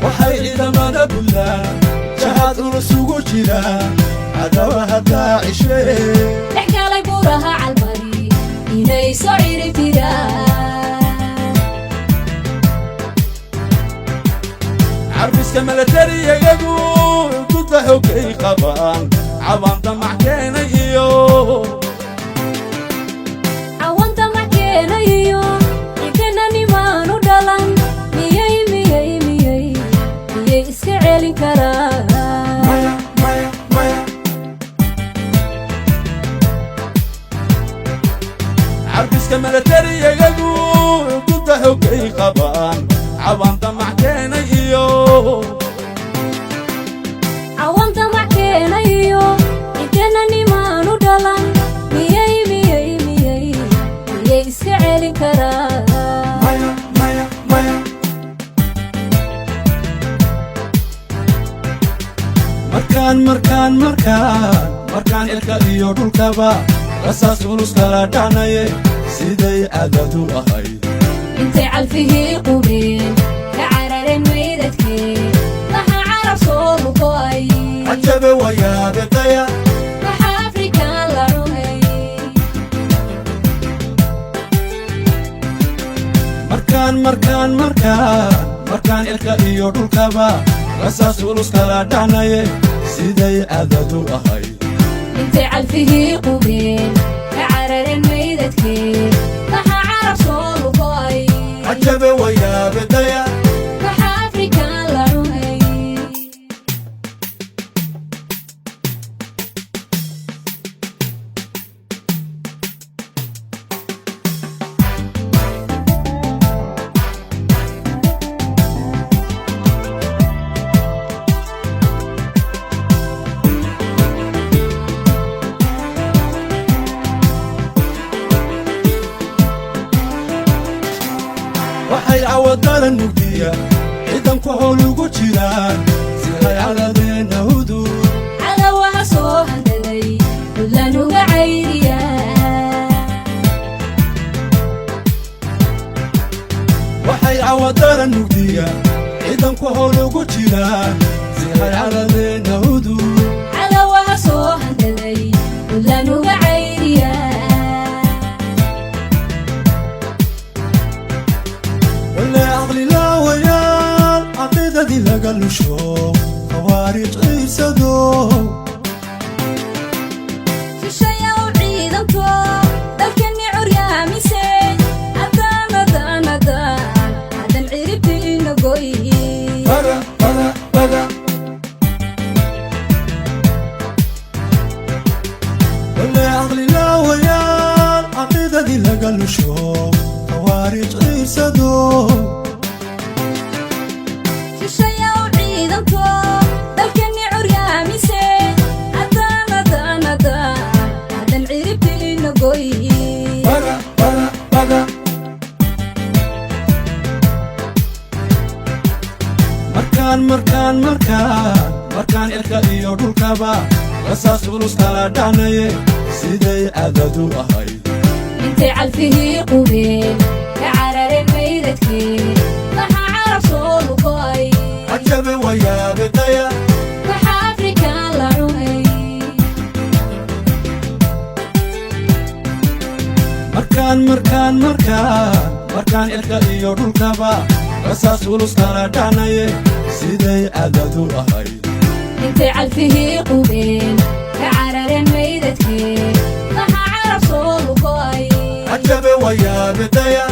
Waxay ciidamada Buntland jahaad culus ugu jiraan cadawaha Daacishe. Dhex galay buuraha Calbari inay soo ciribtiraan. Carbiska milatariyayagu gudda xogay qabaan, cawaan damac keenay iyo Cawanta makenayo ciidana nimaanu dhalan, miyay miyay miyay miyay iska celin karaan? Maya, maya, maya. Carbiska milatariyayagu gudda xogay qabaan, cawaan damac keenay iyo Cawanta makenayo ciidana nimaanu dhalan, miyay miyay miyay miyay iska celin karaan? Maya, maya, maya. Markaan markaan markaan markaan cirka iyo dhulkaba rasaas culus kala dhacnaye, siday caadadu ahayd. Intay calfihii qubeen ka carareen meydadkee, maxaa Carab soo lugo'ay? Cajabe wayaabedaya. Maxaa Afrikaan la cunay? Markaan markaan markaan markaan cirka iyo dhulkaba rasaas culus kala dhacnaye, siday caadadu ahayd. Intay calfihii qubeen ka carareen meydadkee, maxaa Carab soo lugo'ay? Cajabe wayaabedaya. Maxaa Afrikaan la cunay? Waxay cawadaran mugdiya ciidanku howl ugu jiraan siday caladeenna hudud. Cadawaha soo handaday Buntland uga cayriya. Waxay cawadaran mugdiya ciidanku howl ugu jiraan siday caladeenna hudud. Cadawaha soo handaday Buntland uga cayriya. Wale caqlilaawayaal caqiidadii laga lusho, khawaarij ciibsado. Shishayaw ciidanko dalkani curyaamise, haddaan haddaan haddaan haddan ciribtiina goy. Baga baga baga. Wale caqlilaawayaal caqiidadii laga lusho, khawaarij ciibsado. Shishayaw ciidanko dalkani curyaamise, haddaan haddaan haddaan haddan ciribtiina goy. Baga baga baga. Markaan markaan markaan markaan cirka iyo dhulkaba rasaas culus kala dhacnaye, siday caadadu ahayd. Intay calfihii qubeen ka carareen meydadkee, maxaa Carab soo lugo'ay? Cajabe wayaabedaya. Maxaa Afrikaan la cunay? Markaan markaan markaan markaan cirka iyo dhulkaba rasaas culus kala dhacnaye, siday caadadu ahayd. Intay calfihii qubeen ka carareen meydadkee, maxaa Carab soo lugo'ay? Cajabe wayaabedaya.